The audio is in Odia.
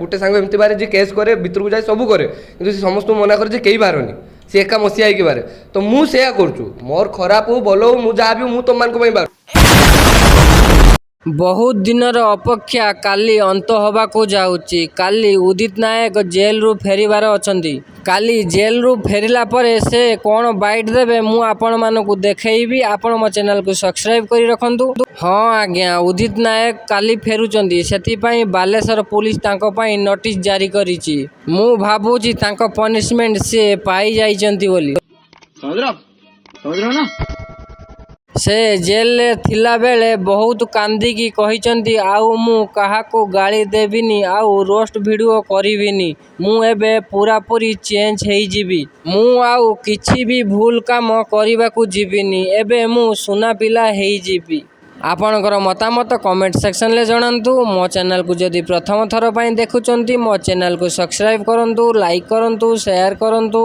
ଗୋଟେ ସାଙ୍ଗ ଏମିତି ବାହାରେ ଯିଏ କେସ୍ କରେ, ଭିତରକୁ ଯାଏ, ସବୁ କରେ, କିନ୍ତୁ ସେ ସମସ୍ତଙ୍କୁ ମନା କରେ ଯେ କେହି ବାହାରନି। ସେ ଏକା ମସିହା ହେଇକି ବାହାରେ। ତ ମୁଁ ସେୟା କରୁଛୁ। ମୋର ଖରାପ ହଉ, ଭଲ ହଉ, ମୁଁ ଯାହା ବି ହଉ, ମୁଁ ତମମାନଙ୍କ ପାଇଁ ବାହାରୁ। ବହୁତ ଦିନର ଅପେକ୍ଷା କାଲି ଅନ୍ତ ହେବାକୁ ଯାଉଛି। କାଲି ଉଦିତ ନାୟକ ଜେଲରୁ ଫେରିବାର ଅଛନ୍ତି। କାଲି ଜେଲରୁ ଫେରିଲା ପରେ ସେ କ'ଣ ବାଇଟ୍ ଦେବେ, ମୁଁ ଆପଣମାନଙ୍କୁ ଦେଖେଇବି। ଆପଣ ମୋ ଚ୍ୟାନେଲକୁ ସବସ୍କ୍ରାଇବ୍ କରି ରଖନ୍ତୁ। ହଁ ଆଜ୍ଞା, ଉଦିତ ନାୟକ କାଲି ଫେରୁଛନ୍ତି। ସେଥିପାଇଁ ବାଲେଶ୍ୱର ପୋଲିସ ତାଙ୍କ ପାଇଁ ନୋଟିସ୍ ଜାରି କରିଛି। ମୁଁ ଭାବୁଛି ତାଙ୍କ ପନିସମେଣ୍ଟ ସେ ପାଇଯାଇଛନ୍ତି ବୋଲି। समझ रहे हो आप? समझ रहे हो ना? ସେ ଜେଲରେ ଥିଲାବେଳେ ବହୁତ କାନ୍ଦିକି କହିଛନ୍ତି, ଆଉ ମୁଁ କାହାକୁ ଗାଳି ଦେବିନି, ଆଉ ରୋଷ୍ଟ ଭିଡ଼ିଓ କରିବିନି। ମୁଁ ଏବେ ପୁରାପୁରି ଚେଞ୍ଜ ହେଇଯିବି। ମୁଁ ଆଉ କିଛି ବି ଭୁଲ କାମ କରିବାକୁ ଯିବିନି। ଏବେ ମୁଁ ସୁନା ପିଲା ହେଇଯିବି। ଆପଣଙ୍କର ମତାମତ କମେଣ୍ଟ ସେକ୍ସନରେ ଜଣାନ୍ତୁ। ମୋ ଚ୍ୟାନେଲକୁ ଯଦି ପ୍ରଥମ ଥର ପାଇଁ ଦେଖୁଛନ୍ତି, ମୋ ଚ୍ୟାନେଲକୁ ସବସ୍କ୍ରାଇବ୍ କରନ୍ତୁ, ଲାଇକ୍ କରନ୍ତୁ, ସେୟାର କରନ୍ତୁ।